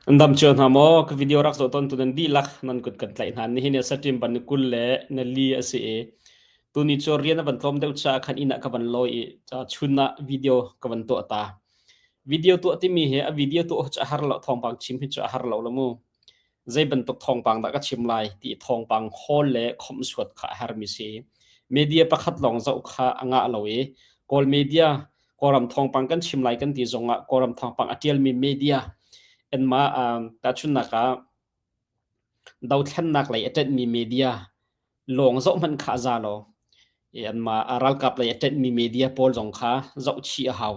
An dam cio hna maw? Ka video rak zoh tawn tu nan dihlak nan kut kan tlaih hna. Nihin ni September ni 20 le ni li a si i tuni cu rian a van tlawm deuh caah khan inn ah ka van lawi i chun ah video ka van tuah ta. Video tuah timi hi a video tuah cu a har lo, thawngpang chim hi cu a har lo la mu. Zei bantuk thawngpang dah ka chim lai ti thawngpang hawl le khomhsuat kha a hermi si. Media pakhat lawng zoh kha a ngah lo i Kawl media Kawlram thawngpang kan chim lai kan ti zongah Kawlram thawngpang a ṭialmi media anmah tahchunhnak ah dothlennak lei a ṭanhmi media lawng zoh hmanh kha a za lo. I anmah ralkap lei a ṭanhmi media pawl zong kha zoh chih a hau.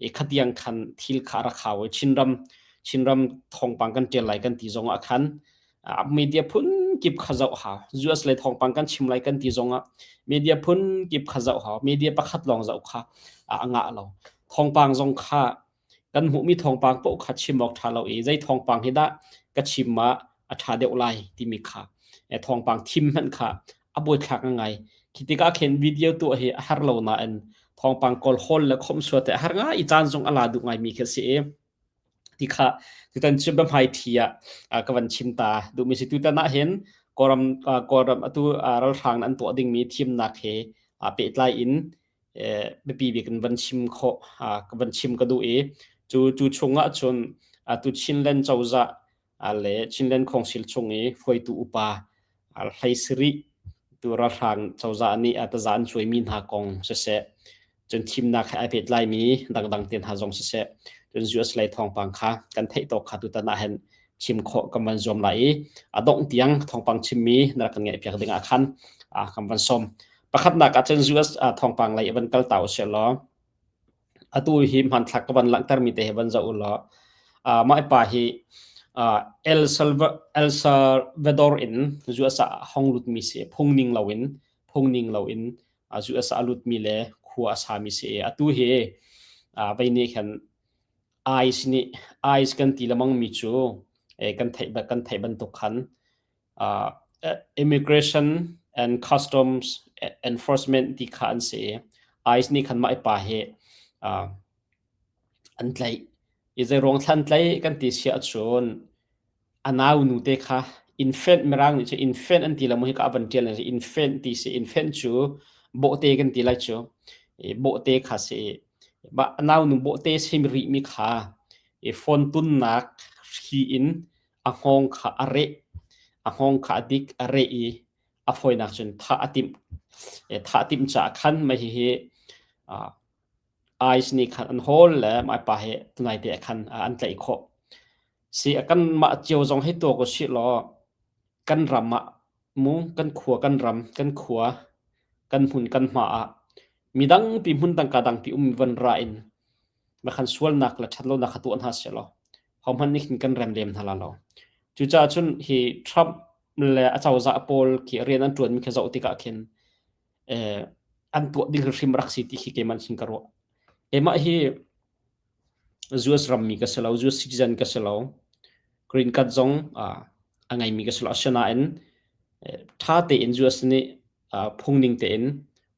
I khatiang khan thil kha a rak hau i Chinram Chinram thawngpang kan ṭial lai kan ti zongah khan media phun kip kha zoh hau. US lei thawngpang kan chim lai kan ti zongah media phun kip kha zoh hau. Media pakhat lawng zoh kha a ngah lo. Thawngpang zong kha kan hmuhmi thawngpang paoh kha chim awk ṭha lo i zei thawngpang hi dah ka chim ah a ṭha deuh lai timi kha thawngpang thim hmanh kha a buaithlak ngai. Khi tikah khin video tuah hi a har lo nain thawngpang kawl hawl le khomhsuat a har ngai i caan zong a la duh ngaimi khi a si i ti kha tutan cu biahmaiṭhi ah ka van chim ta duhmi si. Tutan ah hin Kawlram Kawlram atu ralhrang an tuah dingmi thimnak he pehtlai in biapi bik in van chim khawh ka van chim ka duh i cu cu chungah cun atu Chinland cozah le Chinland Council chung i hruaitu upa hlei sarih tu ralhrang cozah nih taza an cuaimi hna kong siseh, cun thimnak he ai pehtlaimi dangdang te hna zong siseh, cun US lei thawngpang kha kan theih tawk kha tutan ah hin chim khawh kan van zuam lai i a dongh tiang thawngpang chimmi na rak kan ngaihpiak ding ah khan kan van sawm. Pakhatnak ah cun US thawngpang lei van kal ta usih law atu hi hmanthlak ka van langhtermi te hi van zoh u law mah pa hi El El Salvador in US ah hong lutmi si phungning loin phungning loin US ah a lutmi le khua a sami si. Atu hi vei nih khan ICE nih ICE kan ti lemangmi cu kan theih kan theih bantuk khan Immigration and Customs Enforcement ti kha an si i ICE nih khan mah i pa hi an tlaih. I zeiruang thla an tlaih kan ti si ahcun a nau nu te kha infant Mirang nih cun infant an ti lo maw hika a van ṭial infant ti si. Infant cu bawhte kan ti lai cu. I bawhte kha si i a nau nu bawhte sim rihmi kha i phone tunnak hri in a hngawng kha a reh. A hngawng kha a dik a reh i a fawinak cun thah a timh. Thah a timh caah khan mah hihi ICE nih khan an hawl le mah pa hi tunai te ah khan an tlaih khawh. Si kanmah cio zong hi tuak usih law kan ram ah mu kan khua kan ram kan khua kan hmun kan hma ah midang pi hmun dang ka dang pi um van ra in khan sualnak le ṭhatlonak kha tuah hna seh law hohmanh nih khin kan rem lem hna la lo. Cucaah cun hi Trump le a cozah pawl khi rian an ṭuanmi khi zoh tikah khin an tuah ding hrim rak si ti khi keimah hin ka ruah. Keimah hi US rammi ka si lo, US citizen ka si lo. Green card zong a ngeimi ka si lo. Asinain ṭha tein US nih phungning tein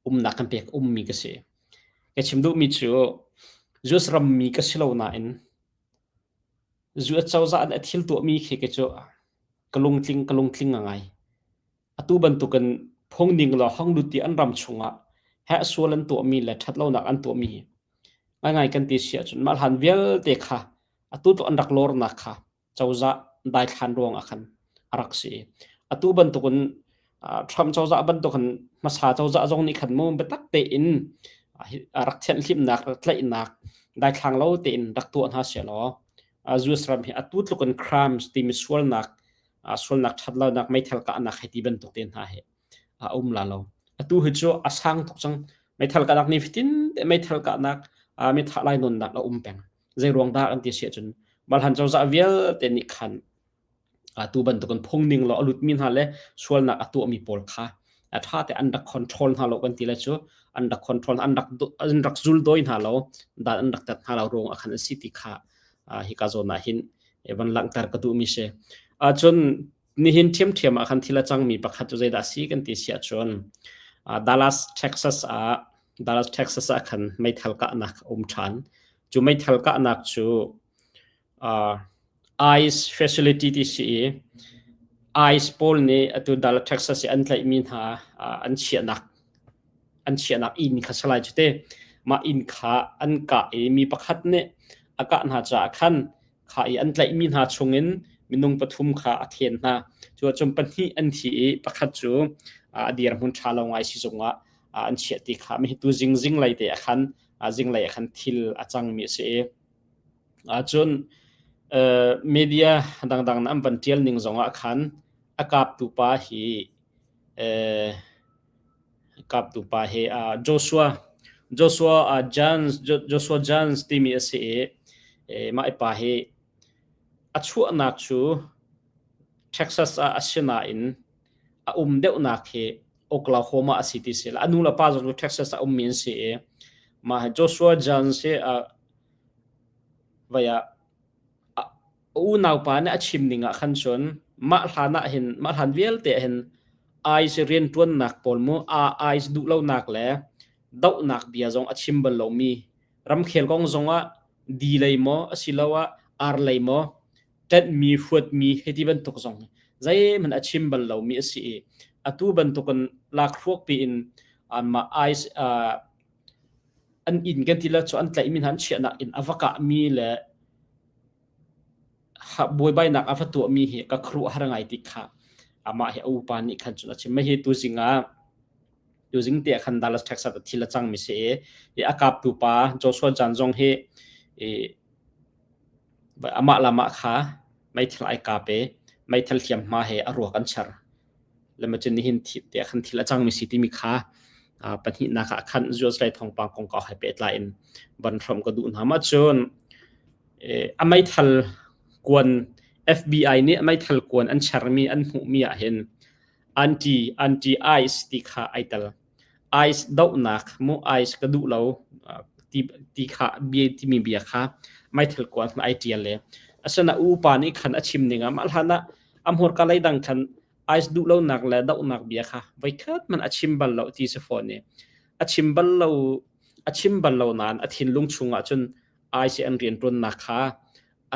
umnak kan pek ummi ka si. Ka chim duhmi cu US rammi ka si lo nain US cozah nih a thil tuahmi khi kei cu ka lungtling ka lungtling a ngai. Atu bantukin phungning le honglut ti an ram chungah heh sual an tuahmi le ṭhatlonak an tuahmi hi ngaingai kan ti si ahcun mah hlan vialte kha atu tu an rak lawrnak kha cozah daithlan ruang ah khan a rak si. Atu bantukin Trump cozah bantukin hmasa cozah zong nih khan mu biatak tein rak thianhhlimhnak, rak tlaihnak daithlang lo tein rak tuah hna sehlaw US ram hi atu tluk in crimes timi sualnak sualnak ṭhatlonak meithal kahnak hei ti bantuk te hna hi a um la lo. Atu hi cu a sang tuk cang. Meithal kahnak ni fatin te meithal kahnak mithah lainawnnak a um peng. Zei ruang dah kan ti si ahcun Malhan cozah vialte nih khan atu bantukin phungning law a lutmi hna le sualnak a tuahmi pawl kha a ṭha te an rak control hna lo kan ti le cu an rak control an rak an rak zul dawi hna lo dan an rak tat hna lo ruang ah khan a si ti kha hika zawn ah hin van langhter ka duhmi si. Cun nihin ṭhiamṭhiam ah khan thil a cangmi pakhat cu zeidah a si kan ti si ahcun Dallas, Texas ah Dallas, Texas ah khan meithal kahnak a um ṭhan. Cu meithal kahnak cu. ICE facility ti si i ICE pawl nih atu Dallas Texas i an tlaihmi hna an chiahnak an chiahnak inn kha salai cu te. Mah inn kha an kah i mi pakhat nih a kah hna caah khan kha i an tlaihmi hna chungin minung pathum kha a then hna. Cu ahcun pahnih an thi i pakhat cu a dirhmun ṭha lo ngai sizung ah an chiah ti kha mi tu zing zinglei te ah khan zinglei ah khan thil a cangmi a si i ahcun media dangdang an van ṭial ning zongah khan a kaptu pa hi kaptu pa hi Joshua Joshua Jones Joshua Jones timi a si i mah i pa hi a chuahnak cu Texas ah a si nain a um deuhnak hi Oklahoma a si ti si. A nu le pa zong cu Texas ah ummi an si i mah Joshua Jones hi vai ah a unaupa nih a chim ning ah khan cun mah hlan ah hin mah hlan vialte ah hin ICE rianṭuannak pawl mu ICE duhlonak le dohnak bia zong a chim bal lomi ramkhel kong zongah di lei maw asiloah ar lei maw ṭanhmi huatmi hei ti bantuk zong zeihmanh a chim bal lomi a si i atu bantukin lakhruak piin anmah ICE an inn kan ti le cu an tlaihmi hna an chiahnak inn a va kahmi le buaibainak a va tuahmi hi ka khuaruahhar ngai ti kha amah hi a upa nih khan cun a chim. Hihi tuzing ah tuzing te ah khan Dallas Texas ah thil a cangmi si i a kaptu pa Joshua Jan zong hi amah le amah kha meithal ai kap i meithal hliamhma he a ruak an char. Le macun nihin te ah khan thil a cangmi si timi kha pahnihnak ah khan US lei thawngpang kongkau he pehtlai in van hrawmh ka duh hna. Mah cun a meithal kuan FBI nih a meithal kuan an chermi an hmuhmi ah hin anti anti ICE ti kha ai tel. ICE dohnak mu ICE ka duh lo ti ti kha bia timi bia kha meithal kuan ai ṭial le asana upa nih khan a chim ning ah mah hlan ah a hmurka lei dang khan ICE duh lonak le dohnak bia kha voikhat man a chim bal lo ti si fawn i a chim bal lo a chim bal lo nain a thinlung chungah cun ICE an rianṭuannak kha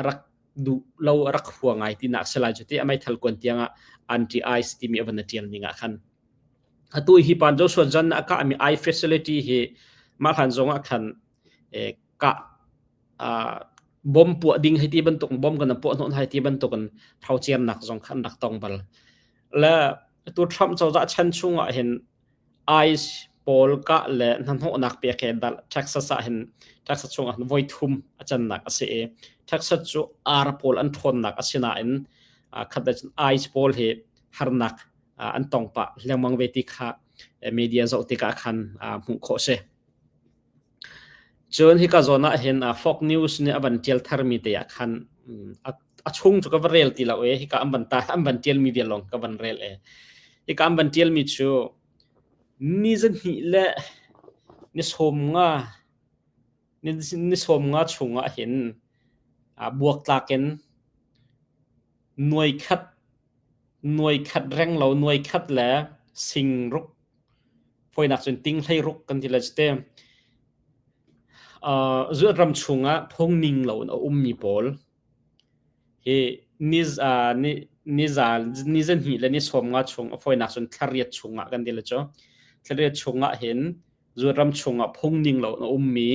a rak duh lo a rak hua ngai tinak si lai cu ti a meithal kuan tiangah anti ICE timi a van a ṭial ning ah khan atu hi pan Joshua Zan a kahmi I facility hi mah hlan zong ah khan kah bom puah ding hei ti bantuk bom kan puah hnawh hai ti bantukin thauciamnak zong khan rak tong bal le tu Trump cozah chan chungah hin ICE pawl kah le hnahnawhnak pek he Texas ah hin Texas chungah hin voi thum a cannak a si i Texas cu ar pawl an ṭhawnnak a si nain khat le cun ICE pawl hi harnak an tong pah lengmang ve ti kha media zoh tikah khan hmuh khawh si. Cun hika zawn ah hin Fox News nih a van ṭial tharmi te ah khan a chung cu ka va rel ti lo i hika an van ta an van ṭialmi vial lawng ka van rel i hika an van ṭialmi cu ni zahnih le ni 50 ni 50 chungah hin buaktlak in nuai khat nuai khat reng lo nuai khat le sing ruk Fawinak cun ting hlei ruk kan ti le cite. Uh, ram chungah phungning lo in a ummi pawl hi ni uh, ni ni za ni zahnih le ni 50 chung a fawinak cun thlariat chungah kan ti le cu thlariat chungah hin zuat ram chungah phungning lo in a ummi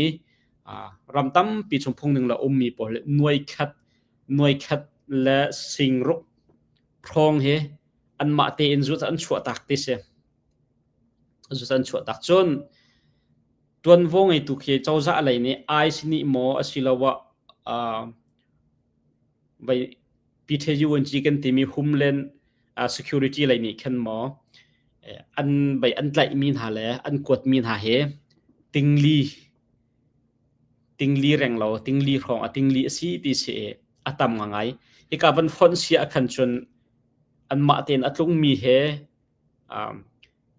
uh, ram tampi chung phungning lo ummi pawl nuai khat nuai khat le sing ruk hrawng hi anmah tein zu an chuah tak ti si. Zu an chuah tak cun tuanvo ngeitu khi cozah lei nih ICE nih maw asiloah uh, vai PTUNG kan timi Homeland uh, Security lei nih khan maw an bai an tlaihmi hna le an kuatmi hna he tingli tingli reng lo tingli hrawng a tingli a si ti si a tam ngai hika van fonh sia khan cun anmah tein a tlungmi he um,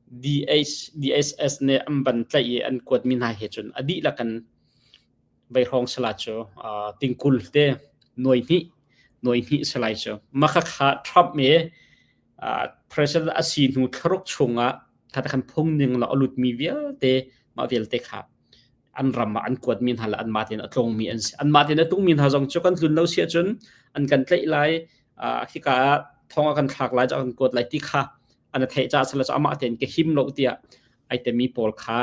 DH, DSS nih an van tlaih i an kuatmi hna he cun a dihlak in vei hrawng sala cu uh, tingkul te nuai hnih nuai hnih salai cu maka kha Trump i uh, president a si hnu thlaruk chungah kha khan phung ning la a lutmi vialte mah vialte kha an ram ah an kuatmi hna le anmah tein a tlungmi an si. Anmah tein a tlungmi hna zong cu kan tlun lo si ahcun An kan tlaih lai, khika ah thong a kan thlak lai, a kan kuat lai ti kha an theih caah sila cu amah tein ka him lo tiah ai temi pawl kha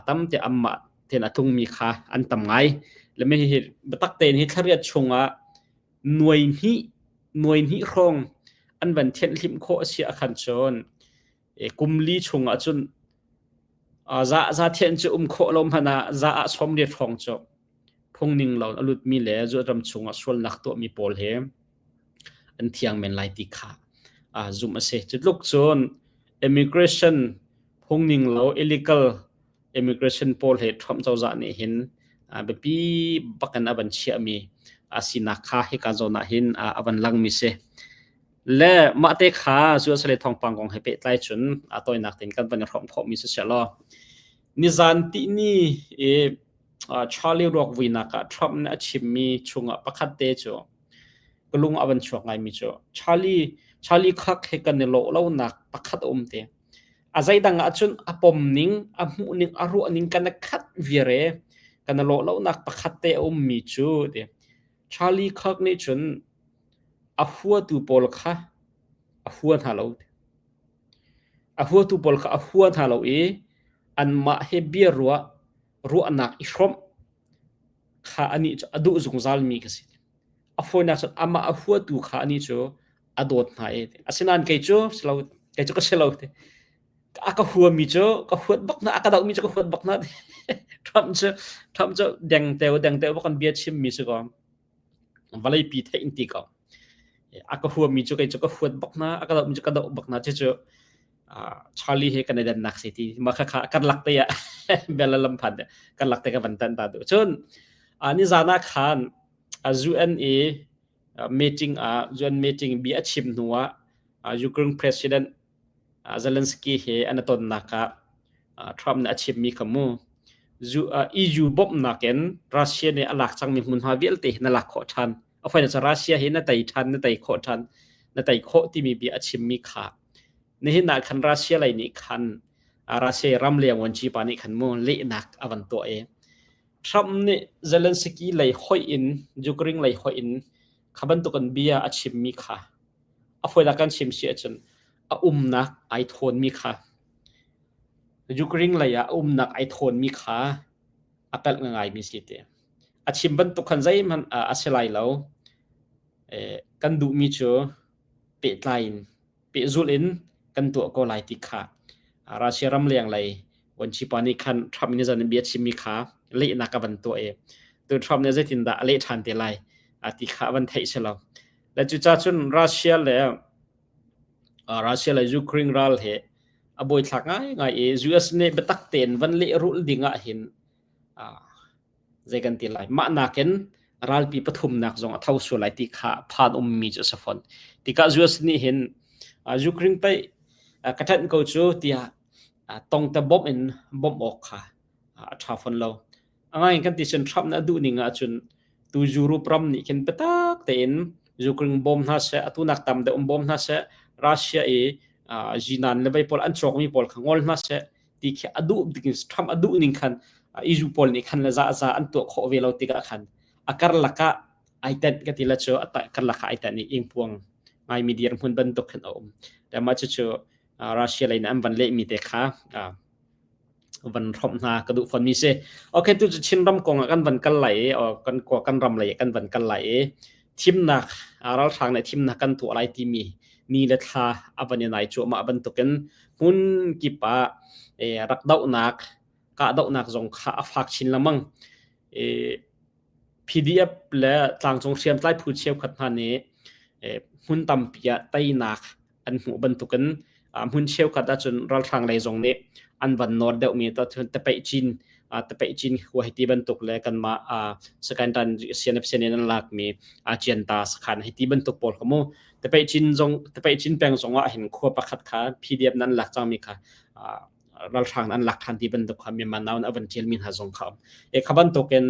tam te amah tein a tlungmi kha an tam ngai. Le mi hi biatak tein hi thlariat chungah nuai hnih nuai hnih hrawng an van thianhhlimh khawh a si ahkhan cun kum li chungah cun za za thianh cu um khawh lo hmanh ah za ah 80 hrawng cu phungning lo a lutmi le ram chungah sualnak tuahmi pawl he an thiang men lai ti kha zumh a si. Cu tluk cun immigration phungning lo illegal immigration pawl he Trump cozah nih hin biapi bak in a van chiahmi a sinak kha hika zawn ah hin a van langmi si. Le mah te kha US le thawngpang kong he pehtlai cun a tawinak tein kan van i hrawm khawhmi si seh law nizan tihni i Charlie ruak vuinak ah Trump nih a chimmi chungah pakhat te cu ka lung a van chuak ngaimi cu Charlie Charlie Kirk he kan i lawh lonak pakhat a um te. A zeidang ahcun a pom ning, a hmuh ning, a ruah ning kan i khat viar e. Kan i lawh lonak pakhat te a ummi cu ti. Charlie Kirk nih cun a huatu pawl kha a hua hna lo. A huatu pawl kha a hua hna lo i anmah he bia ruah ruahnak i hrawmh kha anih cu a duh zungzalmi ka si. A fawinak cun amah a huatu kha anih cu a dawt hna i asinain kei cu si lo kei cu ka si lo a ka huami cu ka huat bak hna a ka dohmi cu ka huat bak hna Trump cu Trump cu dengteo dengteo bak kan bia chimmi si ko vawleipi theih in ti ko a ka huami cu kei cu ka huat bak hna a ka dohmi cu ka doh bak hna cucu Charlie he kan i dannak si ti mah kha kha karlak te ah bel lam phan karlak te ka van tan ta du cun nizan ah khan UN i meeting ah UN meeting bia a chim hnu ah Ukraine President Zelensky he an i tonnak ah Trump nih a chimmi kha mu EU bawmhnak in Russia nih a lak cangmi hmunhma vialte hi na lak khawh ṭhan. A fawinak cu Russia hi na tei ṭhan, na tei khawh ṭhan, na tei khawh timi bia a chimmi kha nihin ah khan Russia lei nih khan Russia ramleng vuanci pa nih khan mu lehnak a van tuah i Trump nih Zelensky lei hoih in Ukraine lei hoih in kha bantukin bia a chimmi kha a fawinak kan chim si ahcun a umnak ai thawnmi kha Ukraine lei ah a umnak ai thawnmi kha a palh ngaimi si ti. A chim bantuk khan zeihmanh a si lai lo. Kan duhmi cu pehtlai in pehzulh in kan tuah ko lai ti kha Russia ramleng lei vuanci pa nih khan Trump nih zan bia chimmi kha lehnak a van tuah i tu Trump nih zeitindah a leh ṭhan te lai ti kha a van theih si lo. Le cucaah cun Russia le Russia le Ukraine ral he a buaithlak ngaingai i US nih biatak tein van lehrulh ding ah hin zei kan ti lai mah nakin ralpi pathumnak zong a tho sual lai ti kha phan ummi cu a si fawn. Tikah US nih hin Ukraine pei ka ṭanh ko cu tiah tongte bawmh in bawmh awk kha a ṭha fawn lo. A ngai in kan ti cun Trump nih a duh ning ahcun tu Europe ram nih khin biatak tein Ukraine bawm hna seh, atu nak tam deuh in bawm hna seh, Russia i zinan le vei pawl an cawkmi pawl kha ngol hna seh ti khi a duh Trump a duh ning khan EU pawl nih khan le za za an tuah khawh ve lo tikah khan a karlak ah ai tenh ka ti la cu a karlak ah ai tenh i ingpuang ngaimi dirhmun bantuk khin a um. Mah cucu Russia lei nih an van lehmi te kha van hrawmh hna ka duh fawnmi si. Okay, tu cu Chinram kong ah kan van kal lai i kan kan ram lei kan van kal lai i thimnak ralhrang nih thimnak kan tuah lai timi ni le thla a van i nai cuahmah bantukin hmun kip ah rak dohnak kahdohnak zong kha a fak chin lengmang. PDF le tlangcung hriamtlai phu cheukhat hna nih hmun tampi ah teinak an hmuh bantukin hmun cheukhat ahcun ralhrang lei zong nih an van nawr deuhmi tapeih cin tapeih cin khua hiti bantuk le kanmah Sakaintan CNF in an lakmi Cianta sakhan hiti bantuk pawl kha mu tapeih cin zong tapeih cin peng zong ah hin khua pakhat kha PDF nan lak cangmi kha ralhrang an lak ṭhan ti bantuk kha Myanmar Now a van ṭialmi hna zong kha um. E kha bantukin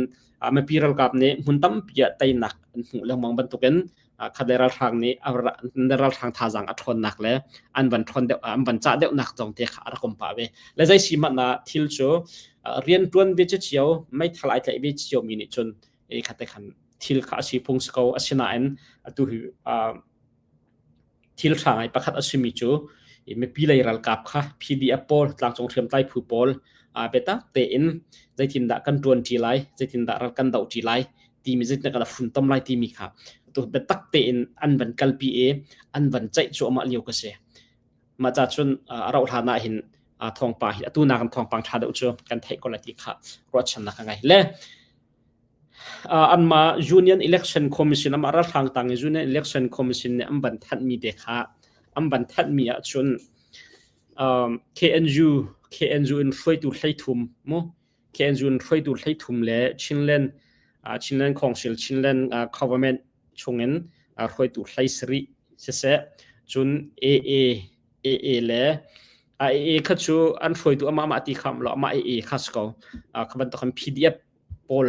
mipi ralkap nih hmun tampi ah teinak an hmuh lengmang bantukin khat le ralhrang nih ralhrang thazaang a ṭhawnnak le an van ṭhawn deuh an van cah deuhnak zong te kha a rak um pah ve. Le zei si hmanh ah thil cu rian ṭuan ve cio meithal ai tlaih ve cio mi nih cun e khat te khan. thil kha a si phung si ko. Asinain atu hi thil ṭha ngai pakhat a simi cu mipi lei ralkap kha PDF pawl tlangcung hriamtlai phu pawl biatak tein zeitindah kan ṭuanṭi lai, zeitindah ral kan dohṭi lai timi zeitindah kan funtom lai timi kha tu biatak tein an van kalpi i an van ceih cuahmah lio ka si. Mah ca cun a rauh hlan ah hin thawngpang hi atu nakin thawngpang ṭha deuh cu kan theih ko lai ti kha ruahchannak ka ngei. Le anmah Union Election Commission amah ralhrang tang i Union Election Commission nih an van thanhmi te kha an van thanhmi ahcun KNU KNU in hruaitu hleithum mu KNU in hruaitu hleithum le Chinland Chinland Council Chinland Government chungin hruaitu hlei sarih siseh cun AA AA le AA kha cu an hruaitu amah mah ti kha lo amah AA kha si ko kha bantuk khan PDF pawl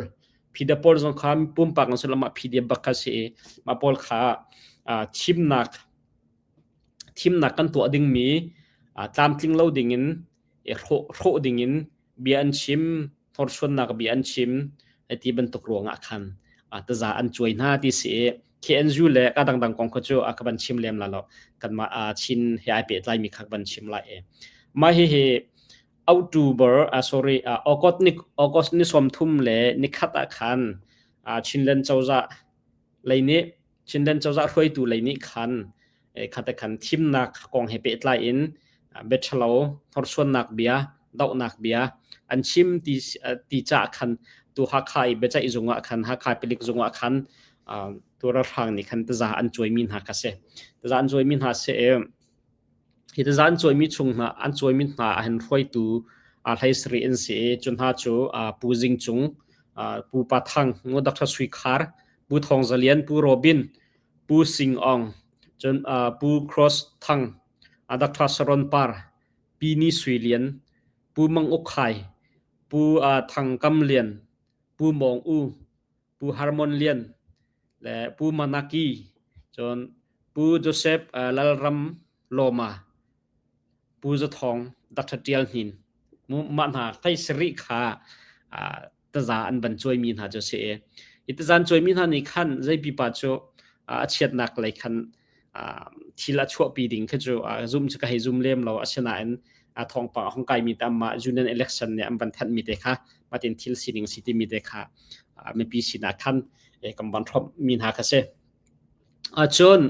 PDF pawl zong kha pumpak an si lo mah PDF bak kha si i mah pawl kha thimnak thimnak kan tuah dingmi tlamtling lo dingin hrawh hrawh dingin bia an chim hnorsuannak bia an chim ti bantuk ruangah khan taza an cuai hna ti si i KNU le ka dangdang kong kha cu a ka van chim lem la lo kanmah Chin he ai pehtlaimi kha van chim lai i mah hihi October sorry August ni August ni 30 le nikhat ah khan Chinland cozah lei nih Chinland cozah hruaitu lei nih khan khate khan thimnak kong he pehtlai in bia ṭhalo hnorsuannak bia dohnak bia an chim ti ti ca khan tu Hakha i biaceih zung ah khan Hakha palik zung ah khan tu ralhrang nih khan taza an cuaimi hna kha si taza an cuaimi hna si i Hi taza an cawimi chung hna an cawimi hna ahhin hruaitu hlei sarih an si i cu hna cu Pu Zing Cung, Pu Pa Thang, Dr. Sui Khar, Pu Thawng Za Lian, Pu Robin, Pu Sing Aung, cun Pu Cross Thang, Dr. Saron Par, Pi Ni Sui Lian, Pu Mang Uk Khai, Pu Thang Kam Lian, Pu Mawng U, Pu Harmon Lian le Pu Manaki, cun Pu Joseph Lalram Lawma, Pu Za Thawng, Dr. Ṭial Hnin, mah hna hlei sarih kha taza an van cuaimi hna cu a si i hi taza an cuaimi hna nih khan zei pipa cu a chiatnak lei khan thil a chuahpi ding khi cu zum cu ka hei zum lem lo asinain thawngpang a hung kaimi te amah union election nih an van thanhmi te kha matin thil sining si timi te kha mipi sinah khan kan van hrawmh mi hna kha si. Cun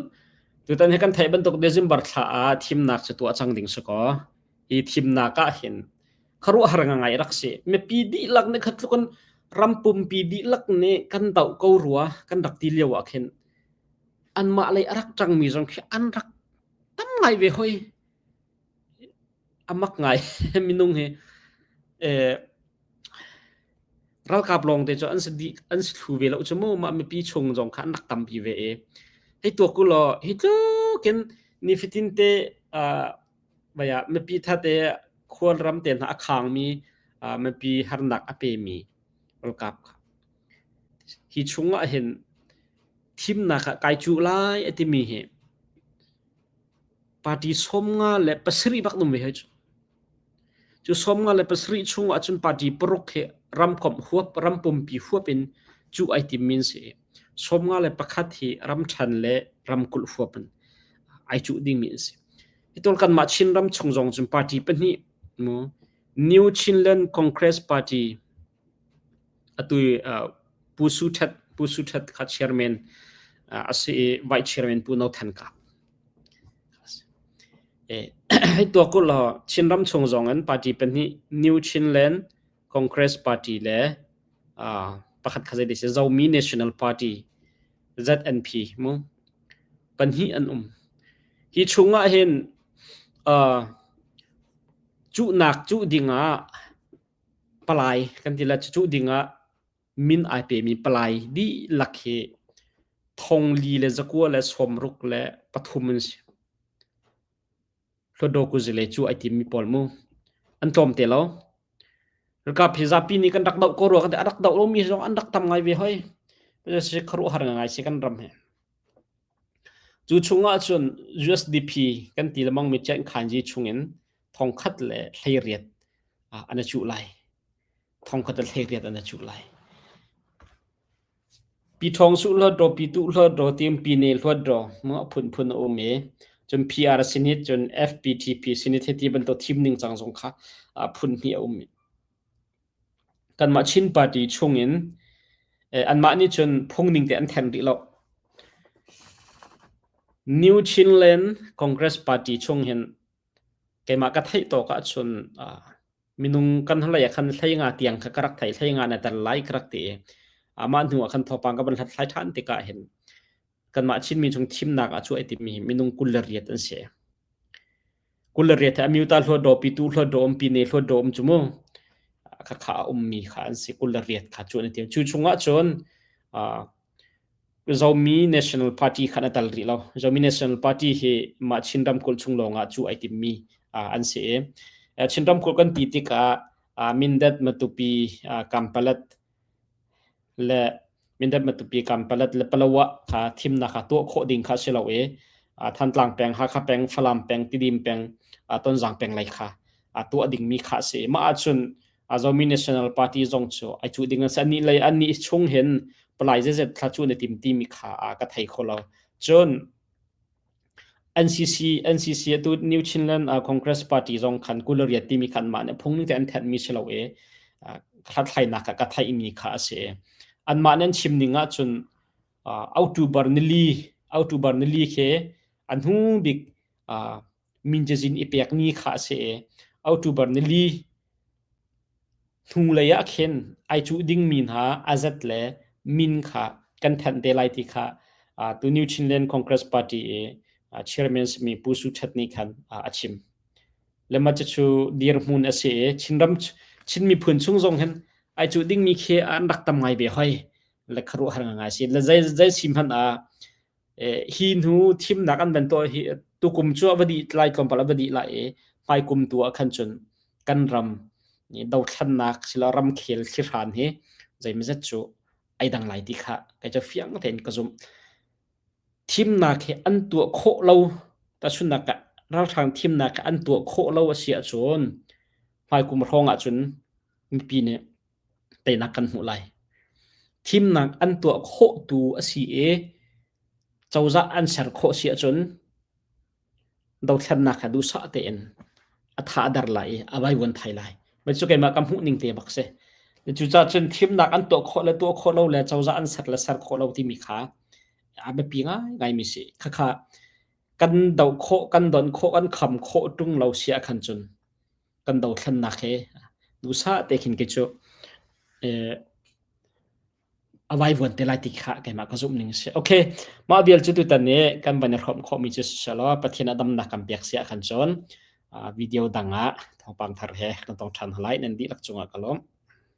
tutan hi kan theih bantuk December thla ah thimnak cu tuah cang ding si kaw hi thimnak ah hin khuaruahhar ngai rak si. Mipi dihlak nih kha tluk in ram pumpi dihlak nih kan doh ko rua kan rak ti lio ah khin anmah lei a rak ṭangmi zong khi an rak tam ngai ve hoi. A mak ngai minung hi ralkap lawng te cu an si dih an si thlu ve lo cu mu mah mipi chung zong kha an rak tampi ve i hei tuak u law hi tluk in nifatin te uh, mipi thate khualram te hna a khangmi uh, mipi harnak a pemi ralkap kha hi chungah hin thimnak ah kai cuh lai a timi hi Party 57 bak num ve hoi cu. Cu 57 chung ahcun party paruk hi ramkomh huap, ram pumpi huap in cuh ai tim min si. 51 hi ramṭhan le ramkulh huap in ai cuh dingmi an si. Hi kanmah Chinram chung zong cun party pahnih mu New Chinland Congress Party atu uh, Pu Su Thet Pu Su Thet kha chairman uh, a si i vice chairman Pu No Than Kap Hei tuak u law Chinram chung zong in party pahnih New Chinland Congress Party le pakhat kha zei si Zomi National Party ZNP mu pahnih an um. Hi chung ah hin cuhnak cuh ding ah palai kan ti la cuh ding ah min ai pemi palai dihlak hi thongli le zakua le sawmruk le pathum an si. Hluttaw kuzile cu ai timmi pawl mu. An tlawm te lo. Ralkap hi zapi nih kan rak doh ko rua kan ti. A rak doh lomi zong an rak tam ngai ve hoi. Si khuaruahhar ngai si kan ram hi. Cu chungah cun USDP kan ti lemang mi Chiang Khanji chungin thongkhat le hleiriat an i cuh lai. Thongkhat le hleiriat an i cuh lai. Pi Ṭhawng Suh Hluat Pi Tuh Hluat Tim Pi Ne Hluat mu a phunphun a um i cun PR sinit cun FPTP sinit hiti bantuk thim ningcang zong kha phun hnih a um. Kanmah Chin party chungin anmah nih cun phung ning te an then rih lo. New Chinland Congress Party chung hin keimah ka theih tawk ahcun minung kan hlei ah khan hlei nga tiang kha ka rak thei hlei nga na tel lai ka rak ti i amah hnu ah khan thawngpang ka van hlathlai ṭhan tikah hin kanmah Chinmi chung thimnak ah cu ai timi minung 28 an si. 28 he amyuta hluat daw pitu hluat daw umpi ne hluat daw um cu mu kha kha a ummi kha an si 28 kha cu an i tim. Cu chungah cun Zomi National Party khan a tal rih lo. Zomi National Party hi mah Chin ramkulh chung lawngah cu ai timmi an si i Chin ramkulh kan ti tikah Mindat, Matupi, Kampalat le Mindat, Matupi, Kampalat le Palawa kha thimnak kha tuah khawh ding kha si lo i Thantlang peng, Hakha peng, Falam peng, Tidim peng, Tonzang peng lei kha tuah dingmi kha a si. Mah ahcun Zomi National Party zong cu ai cuh ding an si. Anih lei anih chung hin palai zeizet thla cu na tim timi kha ka thei kho lo. Cun NCC NCC atu New Chinland Congress Party zong khan kulariat timi khan mah nih phung ning te an thenhmi si lo i hlathlainak ka theihmi kha a si. Anmah nih an chim ning ahcun October nili October nili khi an hnu bik min cazin i pek ni kha a si i October nili hnulei ah khin ai cuh dingmi hna a zat le min kha kan thanh te lai ti kha tu New Chinland Congress Party i chairman simi Pu Su Ṭhat nih khan a chim. Le mah cucu dirhmun a si i Chinram Chin miphun chung zong hin ai cuh dingmi khi an rak tam ngai ve hoi. Le khuaruahhar ngai si. Le zei zei si hmanh ah hi hnu thimnak an van tuah hi tukum cu a va dih lai tlawmpal a va dih lai i hmaikum tu ah khan cun kan ram dothlannak silo ramkhel thlihran hi zeimazet cu ai dang lai ti kha kei cu fiang tein ka zumh. Thimnak hi an tuah khawh lo tahchunhnak ah ralhrang thimnak hi an tuah khawh lo a si ahcun hmaikum hrawng ahcun mipi nih teinak kan hmuh lai. Thimnak an tuah khawh tu a si i cozah an ser khawh si ahcun dothlennak kha duhsah tein a tha a der lai i a vaivuan thai lai. Mah cu keimah ka hmuh ning te bak si. Cucaah cun thimnak an tuah khawh le tuah khawh lo le cozah an ser le ser khawh lo timi kha a biapi ngaingai mi si. Khakha kan doh khawh, kan don khawh, kan kham khawh ṭung lo si ah khan cun kan dothlennak he duhsah te khin kei cu a vaivuan te lai ti kha keimah ka zumh ning si. Okay, mah vial cu tutan ni kan van i hrawm khawhmi cu siselaw Pathian a damnak kan pek si ah khan cun video dang ah thawngpang thar he kan tong ṭhan lai nan dihlak cungah ka lawm.